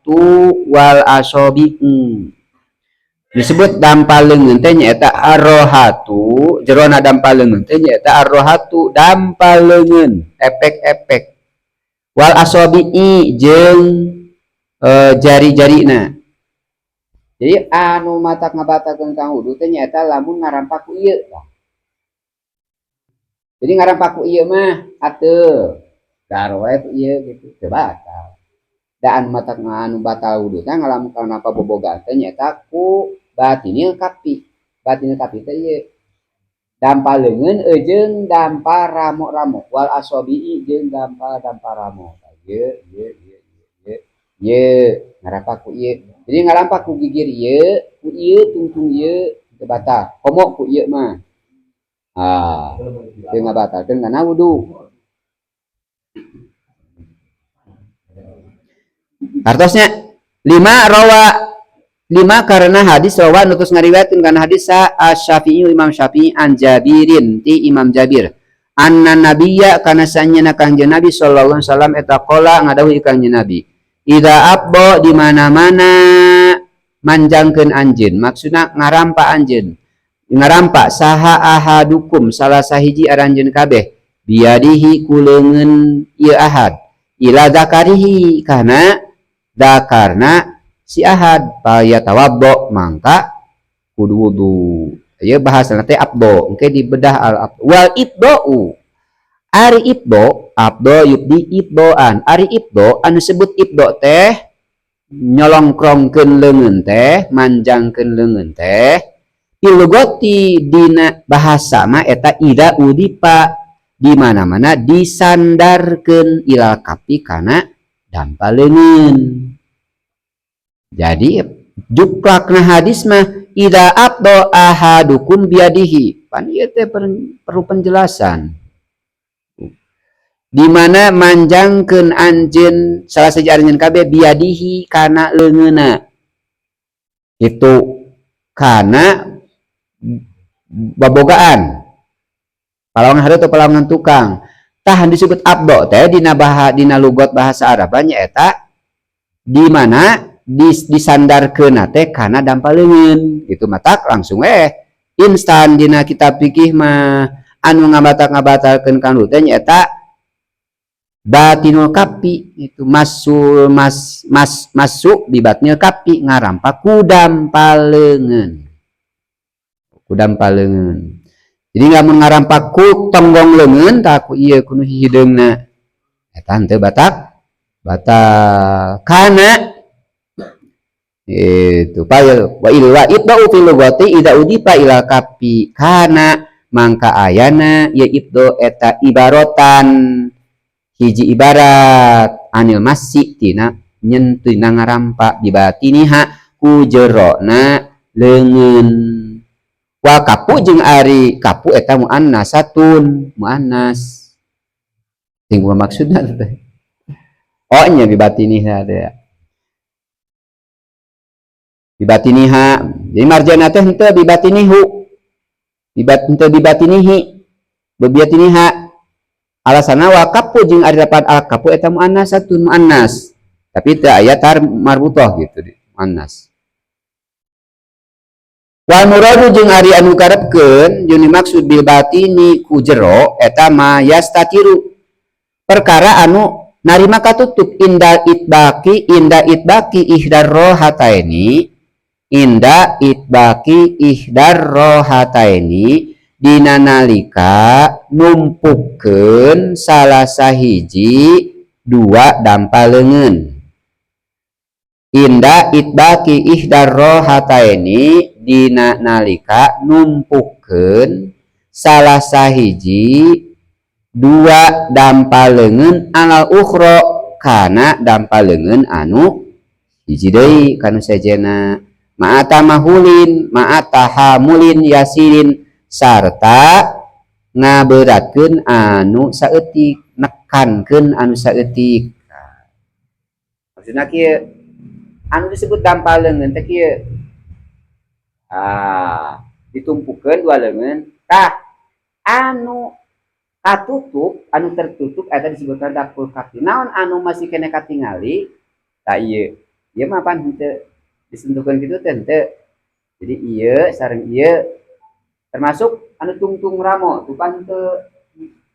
Arrohatu wal asobi'u. Disebut dampal leungeun teh nyaeta arrohatu, jerona dampal leungeun teh nyaeta arrohatu dampal leungeun, epek-epek. Wal asobi'i jeung jari-jarina. Jadi anu matak ngabatalkeun kang wudu teh nyaeta lamun ngarampak ku ieu. Jadi ngarampak ku ieu mah ateu garo we ku ieu gitu, teu batal. Da anu matak anu batal wudu teh ngalamun kana bobogan teh nyaeta ku batinil kapi. Batinil kapi teh ieu. Dampal leungeun jeung dampal ramo-ramo, wal asobi'i jeung dampal-dampal ramo. Ieu ieu ieu ieu ieu ngarampak ku ieu. Jadi ngarampak ku gigir ieu, ku ieu tungtung ieu teu batal. Komo ku ieu mah. Ah, teu ngabatalkeun kana wudu. Artosnya lima rawa lima karena hadis rawa nutus ngariwayatkeun kana hadis sa Asy-Syafi'i Imam Syafi'i an Jabirin ti Imam Jabir anna nabiyya kana sanyana Kangjeng Nabi sallallahu alaihi wasallam eta qala ngadawuh Kangjeng Nabi idza abba di mana-mana manjangkeun anjeun, maksudna ngarampa anjeun, ngarampa saha ahadukum salah sahiji aranjeun kabeh biadihi ku leungeun ieu ahad ila zakarihi kana dakarna si ahad fayatawaddo mangka kudu wudu. Ieu bahasana teh abdo engke dibedah al abdo wal ibdou ari ibdo abdo yubdi ibdoan ari ibdo anu sebut ibdo teh nyolongkrongkeun leungeun teh manjangkeun leungeun teh ilugoti dina bahasa mah eta ida udipa di mana-mana disandarkeun ilal kapi kana dampal leungeun. Jadi juklakna hadis mah idza abdo ahadukum biadihi. Pan ieu teh perlu penjelasan. Di mana manjangkeun anjeun salah sahiji anjeun kabeh biadihi kana leungeunna. Itu kana babogaan. Palawangan hareup atau palawangan tukang. Tah disebut abdo teh dina dina lugot bahasa Arab nyaeta di mana disandarkeun teh kana dampal leungeun gitu matak langsung instan dina kitab fikih mah anu ngabatal-ngabatalkeun kanu teh nyaeta batinul kapi itu masul mas mas masuk di batinul kapi ngarampa ku dampal leungeun, ku dampal leungeun. Jadi lamun ngarampa ku tonggong leungeun tah ku ieu kudu hideungna eta henteu batak batal kana itu payil wa ilwa ibda'u fil lughati idza udifa ila kapi kana mangka ayana ya ibdo eta ibaratan hiji ibarat anil masyi tina nyentuhna ngarampa bibatiniha ku jerona leungeun wa kapu jeung ari kapu eta muannasatun muannas sing maksudna teh oh nya bibatiniha teh bibatiniha. Jadi marjana teh henteu bibatinihu bibat henteu bibatinihi bibatiniha alasana wa kapu jeung ari lapan al kapu eta muannasatun muannas tapi teu aya tar marbutoh gitu muannas. Wal muradu jeung ari anu karepkeun jeung dimaksud bil batini ku jero eta ma yastatiru perkara anu narima katutup inda itbaki ihdar rohataini inda itbaki ihdar rohataini dina nalika numpukeun salah sahiji dua dampal leungeun inda itbaki ihdar rohataini dina nalika numpukeun salah sahiji dua dampal leungeun alal ukhra kana dampal leungeun anu hiji deui kanu sejenna ma'ata mahulin ma'ata hamulin yasirin sarta ngaberatkeun anu saeutik nekankeun anu saeutik. Maksudna kieu anu disebut dampal leungeun teh kieu ditumpukeun dua leungeun tah anu katutup anu tertutup eta disebutkan dapur kaki naon anu masih kene katingali tah ieu Ieu mah pan henteu disentuhkeun kitu teh henteu. Jadi ieu sareng ieu termasuk anu tungtung ramo tuh pan henteu.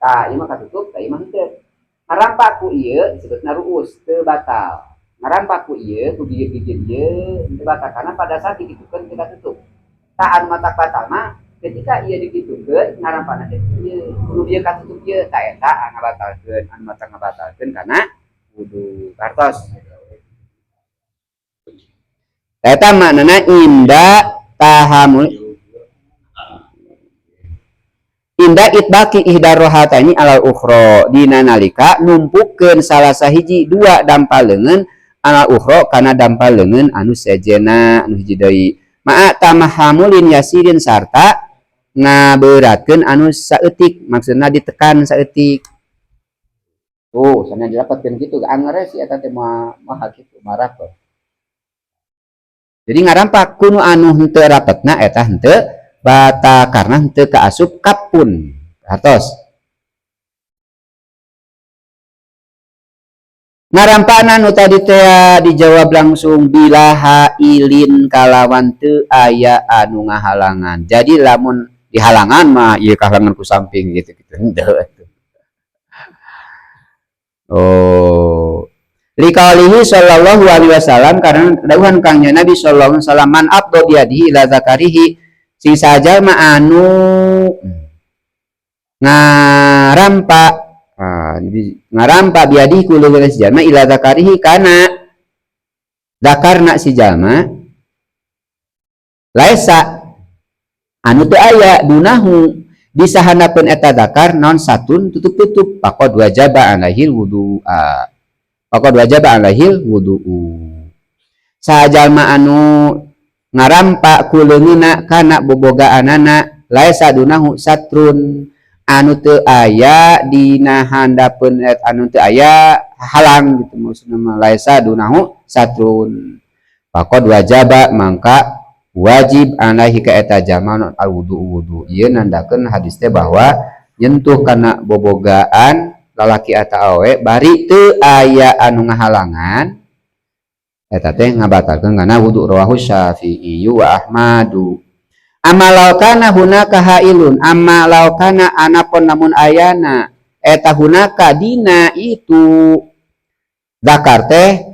Tah, ieu mah katutup, tah ieu mah henteu. Ngarampak ku ieu disebutna ruus, teu batal. Ngarampak ku ieu, ku gigir-gigir ieu henteu batal karena pada saat dikitukeun teu katutup. Tah, anu matak batal mah ketika ieu dikitukeun ngarampana teh ieu, kudu ieu katutup ieu, tah eta ngabatalkeun, anu matak ngabatalkeun kana wudu. Kartos. Eta maknana inda tahamul inda itbaqi ihdar rohataini alal ukhra, dina nalika numpukeun salah sahiji dua dampal leungeun alal ukhra kana dampal leungeun anu sejena anu hiji deui, ma'a tamahamulin yasirin sarta ngaberatkeun anu saeutik, maksudna ditekan saeutik. Tuh sana didapatkeun kitu angeur si eta teh moal moal kitu marah kok. Jadi ngarampak kuno anu henteu rapetna eta henteu batal karena henteu kaasup kapun. Hartos. Ngarampana nu tadi teh dijawab langsung bila hailin kalawan teu aya anu ngahalangan. Jadi lamun dihalangan mah ieu kahalangan ku samping gitu gitu henteu atuh. Oh. Liqaulihi sallallahu alaihi wasallam karena dawuhan Kangjeng Nabi sallallahu alaihi wasallam man abdo biyadihi ila zakarihi, sing sajalma anu ngarampa, ngarampa biadihi ku leungeun si jalma ila zakarihi kana zakarna si jalma laisa anu teu aya dunahu disahandapeun eta zakar naon satun tutup-tutup faqad wajaba alaihil wudu'a, faqad wajaba alaihil wudu'u. Sajalma anu ngarampa ku leungeunna kana bobogaanana laisa dunahu satrun anu teu aya dina handapeun anu teu aya halang gitu maksudna mah laisa dunahu satrun faqad wajaba mangka wajib alaihi ka eta jalma al wudu wudu. Ieu nandakeun hadis teh bahwa nyentuh kana bobogaan lalaki atawa awewe bari teu aya anu ngahalangan eta teh ngabatalkeun kana wudu. Rawahu Syafi'i wa Ahmadu. Amma law kana hunaka hailun, amma law kana anapun namun ayana eta hunaka dina itu zakar teh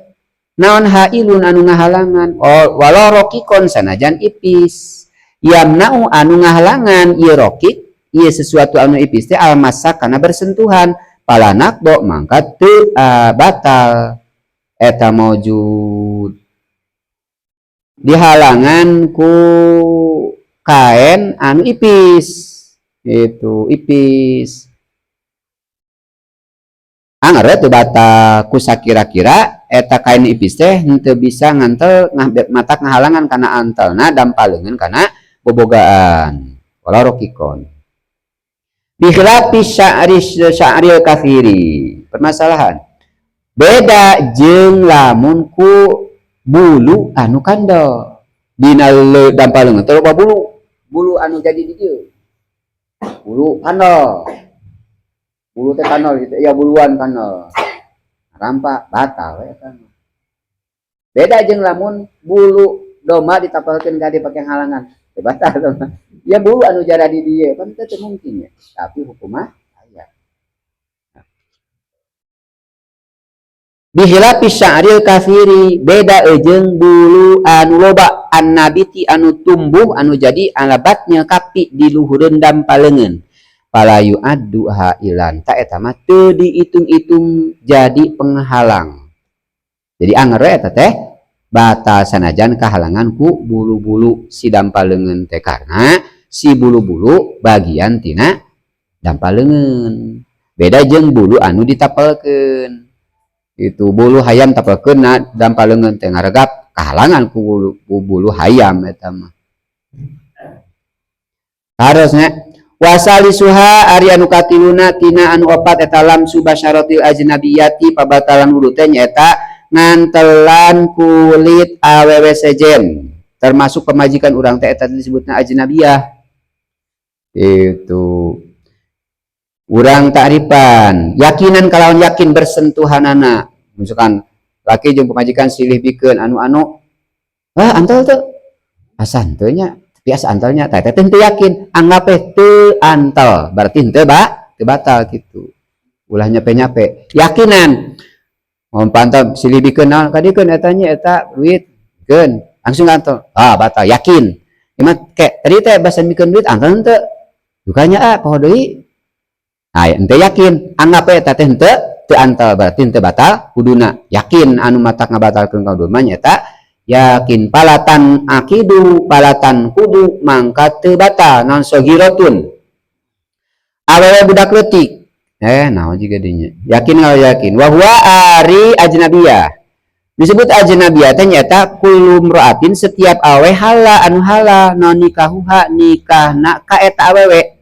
naon hailun anu ngahalangan, oh, walau rokikon sanajan ipis, yamna'u anu ngahalangan ieu rokik ieu sesuatu anu ipis teh almasa kana bersentuhan palanak do mangka teu batal eta maujud dihalangan ku kain anu ipis itu ipis anger teu batal ku sakira-kira eta kain ipis teh henteu bisa ngantel matak ngahalangan kana antelna dampal leungeun kana bobogaan walau rokikon bi khilafi sya'ri sya'ril kafiri. Permasalahan beda jeung lamun ku bulu anu kandel dina dampal leungeun teh loba bulu, bulu anu jadi di dieu bulu kandel, bulu teh kandel gitu ya, buluan kandel rampak batal we eta mah. Beda jeung lamun bulu domba ditapelkeun ka dipake halangan teu batal mah. Ya bulu anu jara di dieu kan teu mungkin ya, tapi hukumah aya. Bihilafi sya'ril kafiri beda jeung bulu anu loba annabiti anu tumbuh anu jadi alabatnya kapi di luhureun dampaleungeun pala yu'addu hailan ta eta mah teu diitung-itung jadi penghalang. Jadi anger we eta teh batal sanajan kahalangan ku bulu-bulu si dampaleungeun teh karena si bulu-bulu bagian tina dampaleungeun. Beda jeung bulu anu ditapelkeun. Itu bulu hayam tapelkeun na dampaleungeun teh ngaregap kahalangan ku bulu hayam eta mah. Harusnya wasalisuha ari anu katiluna tina anu opat eta lamsu basyaratil ajnabiyati pabatalan wudu teh nyaeta ngantelan kulit awewe sejen termasuk pemajikan urang teh eta disebutna ajnabiyah. Itu urang ta'rifan yakinan kalawan yakin bersentuhanana misalkan Laki jeung pamajikan silih bikeun anu-anu, ah, antel teu? Asa henteu nya, tapi asa antelnya. Tah, teh teu yakin, anggap we teu antel, berarti henteu ba teu batal gitu. Ulah nyape-nyape, yakinan. Mau pantau silih bikeun naon, kadikeun eta nya, eta duit keun, langsung antel, ah, batal, yakin. Ieu kayak tadi teh basa mikeun duit, antel henteu? Dukanya, ah, poho deui. Ah, henteu yakin, anggap we eta teh henteu teu antel, berarti henteu batal wuduna. Yakin anu matak ngabatalkeun ka wudu mah nyaeta yakin. Fala tan'aqidu, fala tanqudu, mangka teu batal naon shoghirotun awewe budak leutik. Eh, naon juga dinya yakin kalau yakin. Wa huwa ari ajnabiyah, disebut ajnabiyah teh nyaeta kullu imra'atin setiap awe hala anu hala naon nikahuha nikahna ka eta awewe.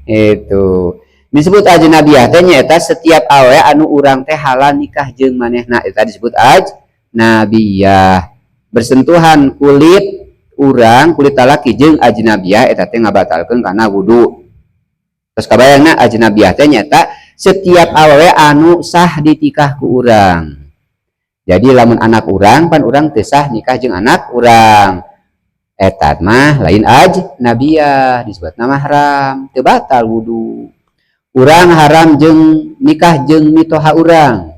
Itu disebut ajnabiyah teh nyaeta setiap awe anu urang teh halal nikah jeung manehna, eta disebut ajnabiyah. Bersentuhan kulit urang, kulit talaki jeung ajnabiyah, eta teh ngabatalkeun kana wudu. Terus kabayangna ajnabiyah teh nyaeta setiap awewe anu sah ditikah ku urang. Jadi lamun anak urang, pan urang teu sah nikah jeung anak urang, eta mah lain ajnabiyah, disebutna mahram, teu batal wudu. Urang haram jeung nikah jeung mitoha urang.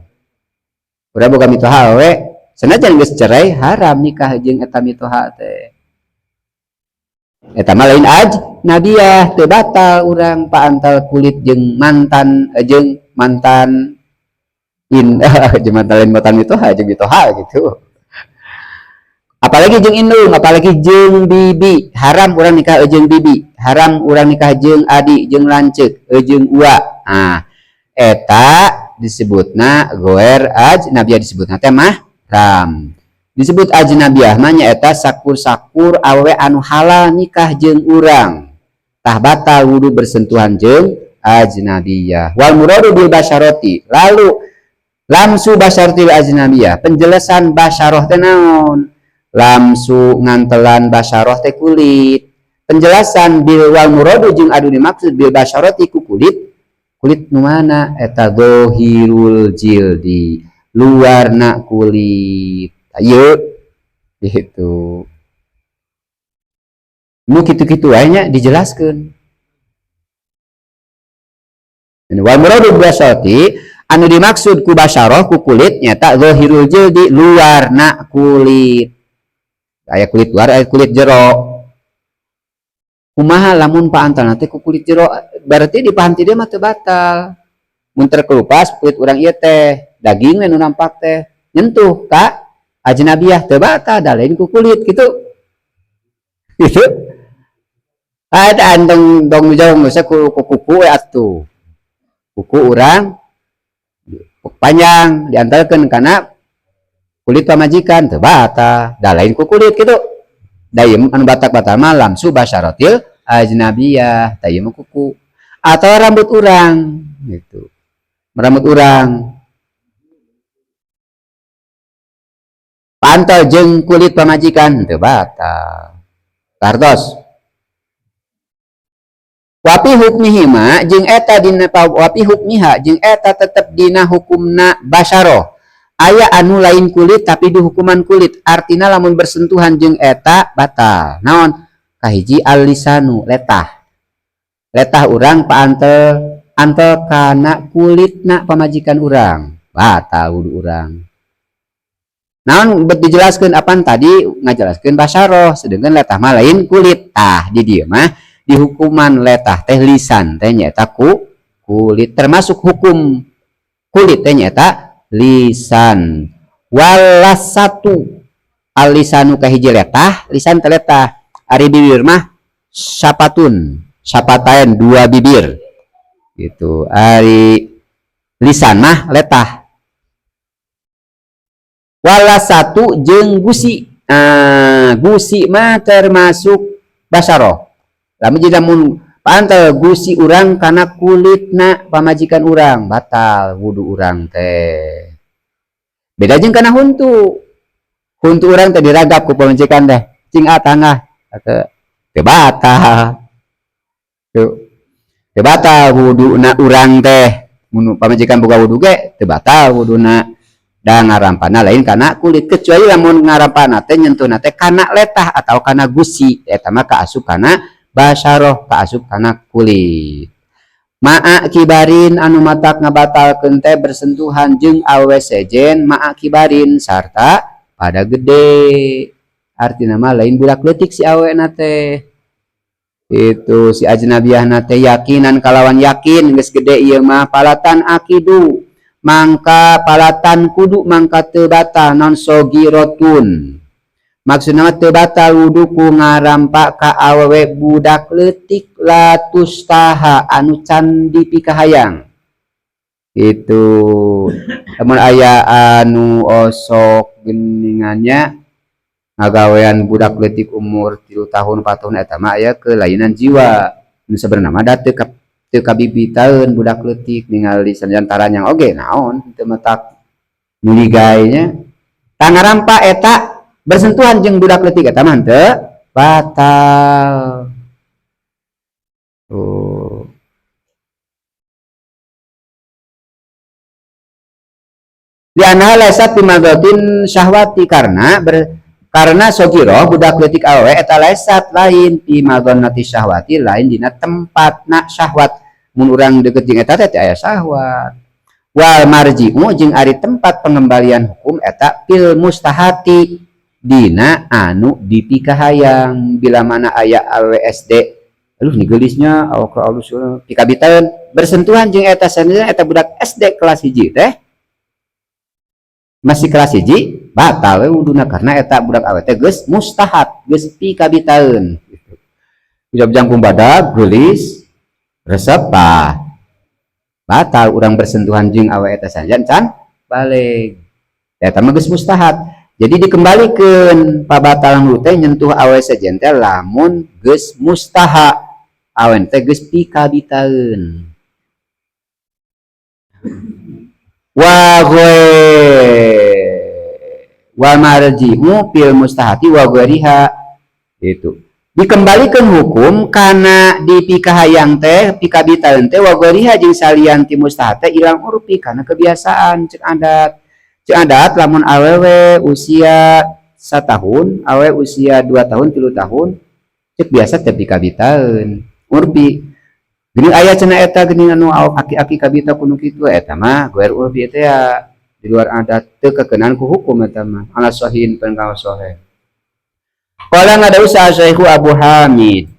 Urang boga mitoha we, sanajan geus cerai haram nikah jeung eta mitoha teh. Eta mah lain ajnabiyah, teu batal urang paantal kulit jeung mantan, jeung mantan in jeung mantan, lain mantan mitoha, jeung mitoha gitu. Apalagi jeung indung, apalagi jeung bibi, haram urang nikah jeung bibi, haram urang nikah jeung adi, jeung lanceuk, jeung ua. Nah, eta disebutna ghair ajnabiyah, disebutna teh mahram. Disebut ajnabiyah mah nyaeta sakur-sakur awewe anu halal nikah jeung urang. Tah, batal wudu bersentuhan jeung ajnabiyah. Wal muradu bil basyarati, lalu lamsu basyaratil ajnabiyah, penjelasan basyaroh teh naon? Lamsu ngantelan basyaroh teh kulit. Penjelasan bil wal muradu jeung anu dimaksud bil basyarati ku kulit, kulit nu mana? Eta zahirul jildi, luarna kulit. Ayo gitu, nu kitu-kitu wae nya dijelaskeun. Wal muradu bil basyarati, anu dimaksud ku basyaroh ku kulit nyata zahirul jildi, luarna kulit. Aya kulit luar, aya kulit jero. Kumaha lamun paantal teh ku kulit jero? Berarti dipahanti dia mah teu batal. Mun terkelupas kulit urang ieu teh, daging nu nampak teh nyentuh ka ajnabiyah, teu batal, da lain ku kulit gitu gitu. Ah, eta antong dong jauh geus ku kuku we atuh. Kuku urang panjang diantarkeun kana kulit pamajikan, teu batal, da lain ku kulit gitu. Da ieu anu batak-batal mah lamsu basyaratil ajnabiyah, tah ieu mah kuku atau rambut urang gitu. Rambut urang pantau jeung kulit pamajikan, teu batal. Kartos wafi hukmihima jeung eta dina, wafi hukmiha jeung eta tetep dina hukumna basyaroh, aya anu lain kulit tapi dihukuman kulit, artina lamun bersentuhan jeung eta batal. Naon? Kahiji alisanu, letah. Letah urang paantel antel kana kulitna pamajikan urang, batal wudu urang. Naon bet dijelaskeun? Apaan tadi ngajelaskeun basyaroh, sedangkan letah mah lain kulit. Tah, di dieu mah di hukuman letah teh, lisan teh nyaeta ku kulit, termasuk hukum kulit teh nyaeta lisan. Walas satu alisanu kahiji letah, lisan teh letah. Ari bibir mah sapatun, sapatain, dua bibir gitu. Ari lisan mah letah. Wala satu jeung gusi. Ah, gusi mah termasuk basaroh. Lamun jadi mun pantel gusi urang kana kulitna pamajikan urang, batal wudu urang teh. Beda jeung kana huntu. Huntu urang teh diragap ku pamajikan teh, cing tangah teu batal. Tuh, teu batal wuduna urang teh. Mun pamajikan boga wudu ge teu batal wuduna. Da ngarampana lain kana kulit, kecuali lamun ngarampana teh nyentuhna teh kana letah atau kana gusi, eta mah kaasup kana basyaroh, kaasup kana kulit. Ma'a kibarin anu matak ngabatalkeun teh bersentuhan jeung awewe sejen ma'a kibarin sarta pada gede. Artina mah lain budak leutik si awewena teh. Itu si ajnabiyahna teh yakinan kalawan yakin geus gede ieu mah palatan akidu mangka palatan kudu mangka teu batal non sogirotun. Maksudna mah teu batal wudu ku ngarampa ka awewe budak leutik la tustaha anu can dipikahayang. Itu lamun aya anu osok geuningannya ngagawean budak leutik umur 3 tahun 4 tahun eta mah aya kelainan jiwa. Nu sabenerna mah da teu kabibitaeun budak leutik ningali sanajan taranyang oge naon teu matak nyuligay nya. Tah ngarampa eta bersentuhan jeung budak leutik eta mah henteu batal. Oh. Liana laisat bimadhatin syahwati karena sogiro budak leutik awewe eta laisat lain bimadhannati syahwati lain dina tempatna syahwat. Mun urang deket jeung eta teh aya syahwat. Wal marji'u jeung ari tempat pengembalian hukum eta fil mustahati dina anu dipikahayang bila mana aya awewe SD aduh ni geulisnya awak alus pikabitaeun bersentuhan jeung eta sanajan eta budak SD kelas 1 teh masih kelas 1 batal we wuduna karena eta budak awewe teh geus mustahat geus pikabitaeun gitu. Ujab jangkung badag geulis resep tah batal urang bersentuhan jeung awewe eta sanajan can baleg eta mah geus mustahat. Jadi dikembalikeun pabatalan wudu teh nyentuh awewe sejen teh lamun geus mustaha awewe teh geus pikabitaeun. Wa wa marji'u fil mustahati wa ghairiha itu dikembalikan hukum kana dipikahayang teh pikabitaeun teh wa ghairiha jeung salian ti mustahat teh ilang urfi kana kebiasaan cek adat. Cek adat lamun awewe usia satahun, awewe usia 2 tahun, 3 tahun cek biasa teh pikabitaeun urfi. Geuning aya cenah eta geuning anu aki-aki kabita kudu kitu eta mah ghair urfi teh ya di luar adat teu kekenaan ku hukum eta mah ala sahihin pangkawas sahih. Qala ngadawu sa Syekhu Abu Hamid.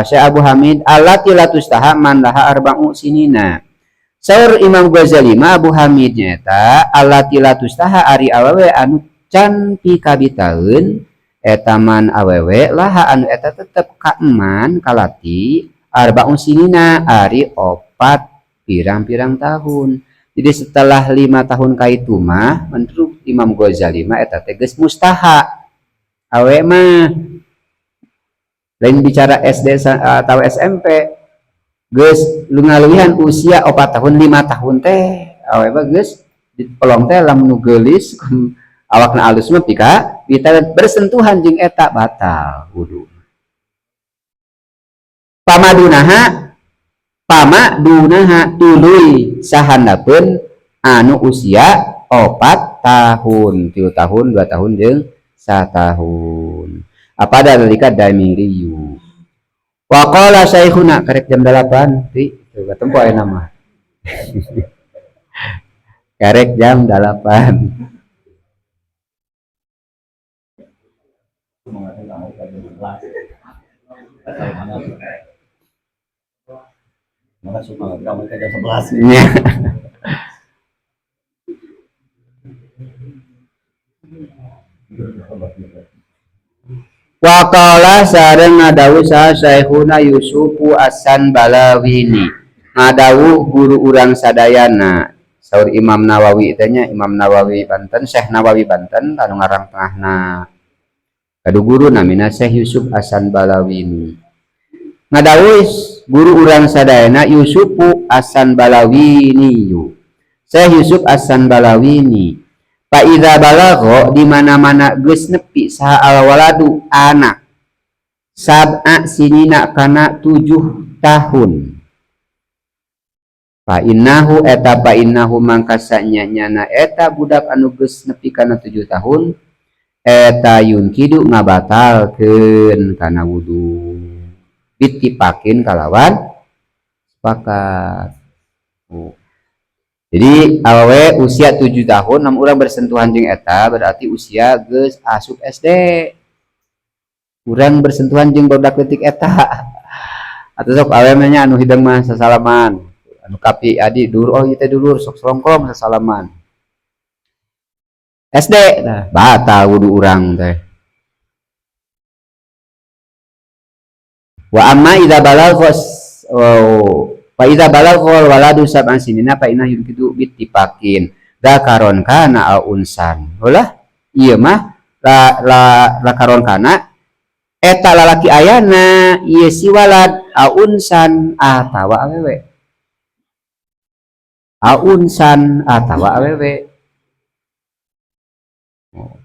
Syekh Abu Hamid allati la tustaha man laha arba'u sinina. Saur Imam Ghazali mah Abu Hamid nyaeta allati la tustaha ari awewe anu can pikabitaeun eta man awewe laha anu eta tetep kaeman kalati arba'u sinina ari opat pirang-pirang tahun. Jadi setelah 5 tahun kaitu mah menurut Imam Ghazali mah eta teh geus mustaha awe mah lain bicara SD atau SMP geus ngaluwihan usia 4 tahun 5 tahun teh awe mah geus dipelong teh lamun nu geulis awakna alus mah pika pita bersentuhan jeung eta batal wudu. Pamadunaha pamadunaha tuluy sahandapeun anu usia 4 tahun, 3 tahun, 2 tahun jeung satahun. Apa dalika damiriyu. Wa qala syekhuna karek jam 8 ti coba tempo aya nama. Karek jam 8. Maka suka kamu ke jam 11. Iya. Wa qala sareng ngadawu saha Syekhuna Yusufu Asan Balawini. Ngadawu guru urang sadayana. Saur Imam Nawawi teh nya, Imam Nawawi Banten, Syekh Nawawi Banten anu ngarang tengahna. Kadu guru namina Syekh Yusuf Asan Balawini. Ngadawu guru urang sadayana Yusufu Asan Balawini. Syekh Yusuf Asan Balawini. Fa idza balagha di mana-mana geus nepi saha al waladu anak sab'a sinina kana 7 tahun. Fa innahu eta fa innahu mangka sanyana eta budak anu geus nepi kana 7 tahun eta yunkidu ngabatalkeun kana wudu bittifakin kalawan sepakat. Oh. Jadi awewe usia 7 tahun lamun urang bersentuhan jeung eta berarti usia geus asup SD. Urang bersentuhan jeung budak leutik eta. Atau sok awewe mah nya anu hideng mah sasalaman. Anu kapi adi dulur, oh ieu teh dulur sok selongkrong sasalaman. SD nah batal wudu urang teh. Wa amma idza balagha fa idza balagha waladu sab'an sinina fa inna yunkidu bittifakin dzakaron kana au unsan. Ulah ieu mah la lakaron kana eta lalaki ayana ieu si walad au unsan atawa awewe. Au unsan atawa awewe. Oh.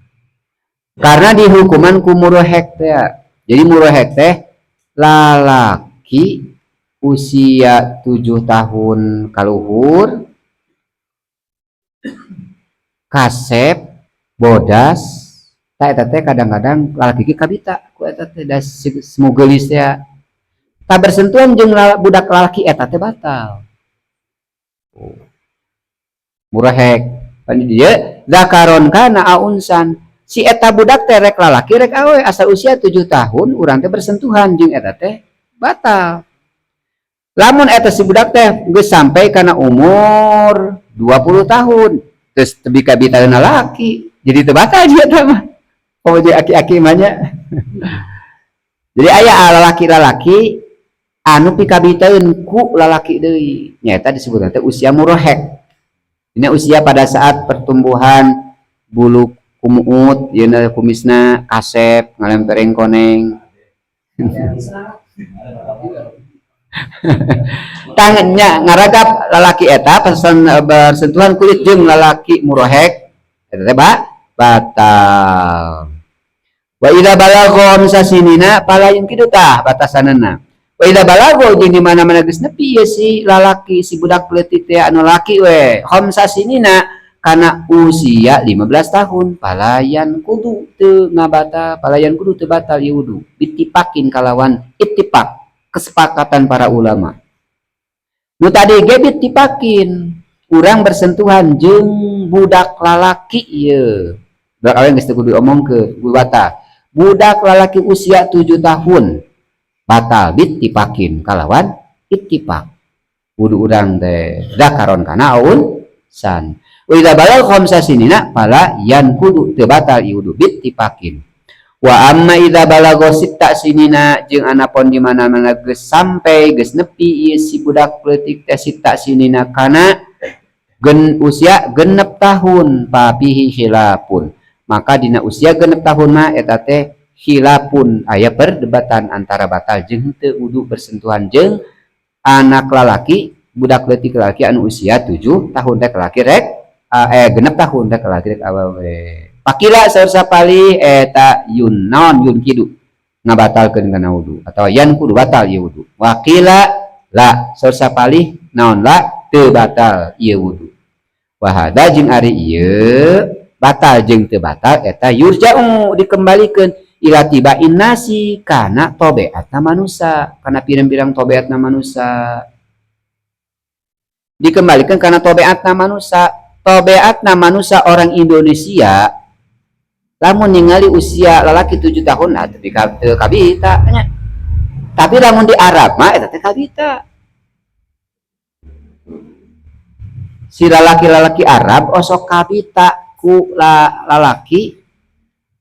Karena dihukuman ku murohek teh. Jadi murohek teh lalaki usia 7 tahun kaluhur kasep bodas ta eta teh kadang-kadang lalaki ge kabita ku eta teh da semu geulis teh ta bersentuhan jeung budak lalaki eta teh batal. Oh. Murahek pan dieu zakaron kana aunsan si eta budak teh rek lalaki rek awe asal usia 7 tahun urang teh bersentuhan jeung eta teh batal. Lamun eta si budak teh geus sampai kana umur 20 tahun terus tebi ka bitaeuna laki jadi teu batal dia teh mah. Komo jeung aki-aki mah nya. Jadi aya lalaki-lalaki anu pikabitaeun ku lalaki deui nyaeta disebutna teh usia murahek. Ini usia pada saat pertumbuhan bulu kumuut, yeuna kumisna kasep ngalempereng koneng. Tangannya ngaragap lalaki eta pesan bersentuhan kulit jeung lalaki murahek eta teh batal. Wa idza balagha misasinina fala yumkinu tah batasanana. Wa idza balagha jeung di mana-mana geus nepi ye si lalaki si budak leutik teh anu laki we khamsasinina kana usia 15 tahun palayan kudu teu ngabata palayan kudu teu batal ieu wudu bittifakin kalawan ittifaq kesepakatan para ulama. Nu tadi ge bittifakin urang bersentuhan jeung budak lalaki ieu. Budak awewe geus teu kudu diomongkeun kudu batal. Budak lalaki usia 7 tahun batal bittifakin kalawan ittifaq. Wudu urang teh zakaron kana aun san. Wa idza balagha khamsa sinina fala yanqudu teu batal ieu wudu bittifakin. Wa amma idza balagha sitta sinina jeung anapon di mana-mana geus sampai geus nepi ieu si budak leutik teh sitta sinina kana gen usia 6 tahun papihi khilafun. Maka dina usia 6 tahun mah eta teh khilafun aya perdebatan antara batal jeung henteu wudu bersentuhan jeung anak lalaki budak leutik lalaki anu usia 7 tahun teh lalaki rek 6 tahun teh lalaki rek awewe. Pakila saur sapali eta yun naon yun kidu ngabatalkeun kana wudu atau yan kudu batal ieu wudu. Wakila la saur sapali naon la teu batal ieu wudu. Wa hada jeung ari ieu batal jeung teu batal eta yurja'u dikembalikeun ila tibain nasi kana tobeatna manusa kana pirang-pirang tobeatna manusa dikembalikan kana tobeatna manusa. Tobeatna manusa orang Indonesia lamun ningali usia lalaki 7 tahun nah teu kabita nya. Tapi lamun di Arab mah eta teh kabita. Si lalaki-lalaki Arab osok kabita ku lalaki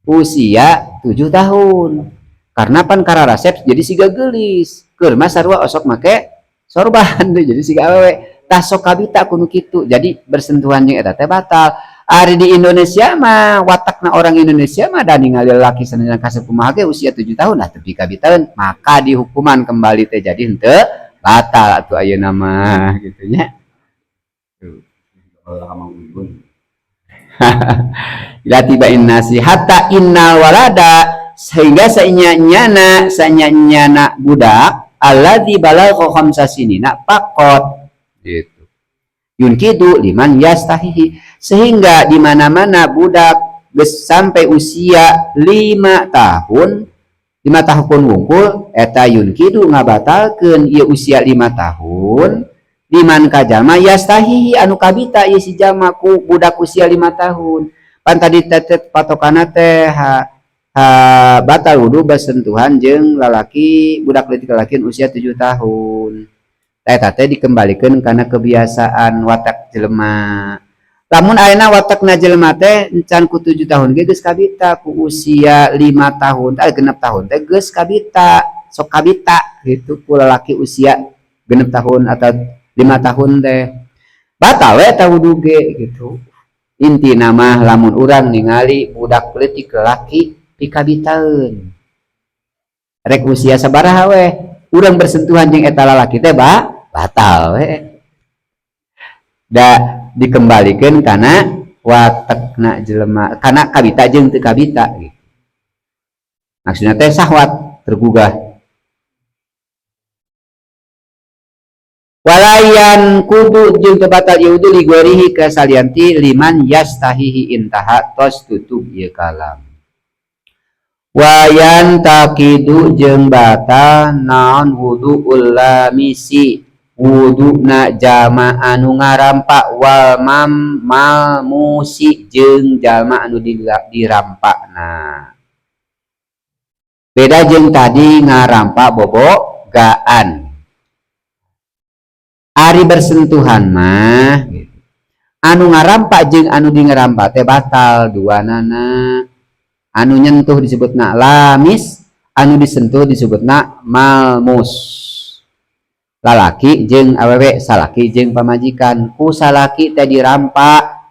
usia 7 tahun. Karena pan kararasep jadi siga geulis. Keur mah sarua osok make sorban deui jadi siga awewe. Tah sok kabita ku nu kitu. Jadi bersentuhan jeung eta teh batal. Ari di Indonesia mah watakna orang Indonesia mah da ningali lalaki sanajan kasep kumaha ge usia 7 tahun nah tepi kabitaeun maka dihukuman kembali teh jadi henteu batal atuh ayeuna mah kitu nya. Ila tibain nasi hatta innal walada sehingga sainya-nyana budak alladzi balagha khamsa sinina faqat gitu. Yunqidu liman yastahihi, sehingga di mana-mana budak geus sampai usia 5 tahun, 5 tahun wungkul, eta yunqidu ngabatalkeun ieu usia 5 tahun, liman ka jalma, yastahihi anu kabita ieu si jalma ku budak usia 5 tahun. Pan tadi tetet patokana teh ha, ha, batal wudu bersentuhan jeung lalaki, budak leutik lalaki usia 7 tahun. Eta teh dikembalikan karena kebiasaan watak jelema. Lamun ayeuna watakna jelema teh encan ku 7 tahun ge geus kabita, ku usia 5 tahun, eh, 6 tahun teh geus kabita, sok kabita gitu ku lalaki usia 6 tahun atau 5 tahun teh, batal we eta wudu ge gitu. Inti nama, lamun urang ningali budak leutik laki pikabitaeun, rek usia sabaraha we, urang bersentuhan jeung eta lalaki teh ba batal we, da dikembalikan karena watekna jelema, karena kabita jeung teu kabita gitu. Maksudnya teh sahwat tergugah. Wala yanqudu jeung teu batal ieu wudu, lighairihi ka salianti liman yastahihi. Intaha, tos tutup ieu kalam. Wa yantaqidu jeung batal naon wuduul lamisi, wuduna jalma anu ngarampa, wal mam malmusi jeung jalma anu dirampakna. Beda jeung tadi ngarampa bobogaan. Ari bersentuhan mah gitu, anu ngarampa jeung anu di ngarampa teh batal dua nana. Anu nyentuh disebutna lamis, anu disentuh disebutna malmus. Lalaki jeung awewe, salaki jeung pamajikan, ku salaki teh dirampa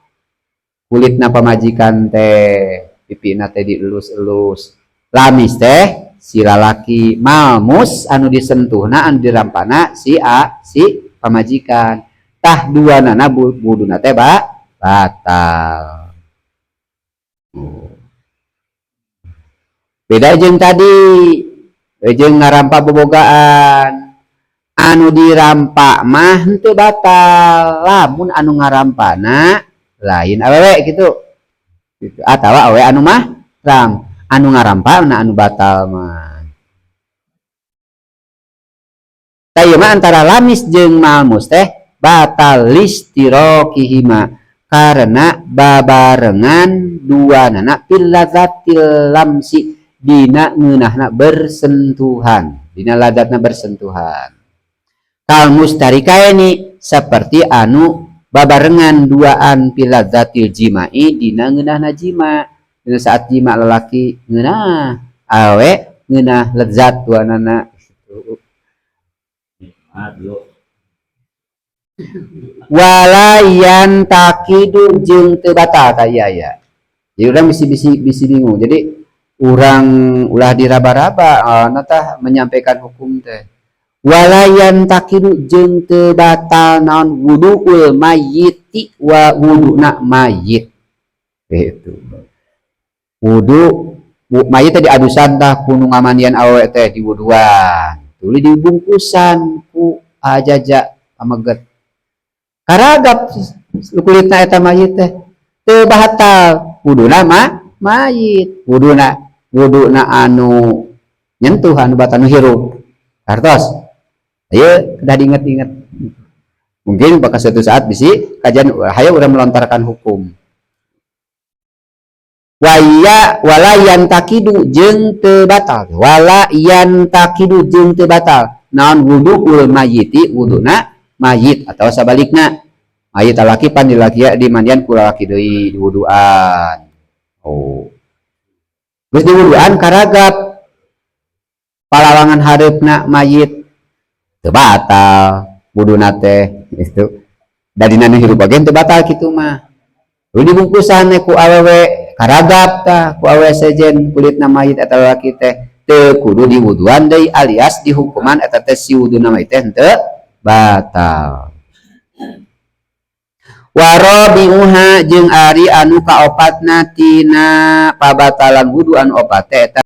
kulitna pamajikan teh, pipina teh dielus-elus. Lamis teh si lalaki, malmus anu disentuhna, anu dirampana si a si pamajikan. Tah, dua nana wuduna teh ba batal. Oh. Beda jeung tadi jeung ngarampa bobogaan. Anu dirampa mah henteu batal lamun anu ngarampana lain awewe gitu, gitu. Atawa awewe anu mah ram, anu ngarampa na anu batal mah. Tah, ieu mah antara lamis jeung malmus teh batal listirokihima, karena babarengan dua nana, fil ladzatil lamsi, dina ngeunahna bersentuhan, dina ladatna bersentuhan. Kal mustarikaini, seperti anu babarengan duaan, fil ladzatil jima'i, dina ngeunahna jima. Dina saat jima lalaki ngeunah, awe ngeunah, lezat duanana. Aduh. Wala yantaqidu jeung teu batal. Tah, iya ya, jadi urang bisi bisi bisi bingung. Jadi urang ulah diraba-raba tah menyampaikan hukum teh. Wala yantaqidu jeung teu batal naon wuduul mayyiti wa wuduna mayit itu. Wudu mayit teh diadusan tah ku nu ngamandian awewe teh, diwuduan, tuluy dibungkusan ku ajaja pameget, karagap kulitna eta mayit teh, teu batal wuduna mah mayit. Wuduna, wuduna anu nyentuh anu batal, nu hirup. Hartos ayo kedah diinget-inget, mungkin bakal suatu saat bisi kajian hayo urang melontarkan hukum. Waya wala yantaqidu jeung teu batal, wala yantaqidu jeung teu batal naon wuduul mayyiti, wuduna mayit atau sabalikna mayit lalaki pan dilaki dimandian ku lalaki deui, diwuduan. Oh, geus diwuduan, karagap palawangan hareupna mayit, teu batal wuduna teh itu. Da dina nu hirup oge teu batal kitu mah. Lu dibungkusan ku awewe, karagap tah ku awewe sejen kulitna mayit eta lalaki teh, teu kudu diwuduan deui, alias dihukuman eta teh si wuduna mayit teh henteu batal. Warabiuha jeung ari anu kaopatna tina pabatalan wudu, anu opat teh eta.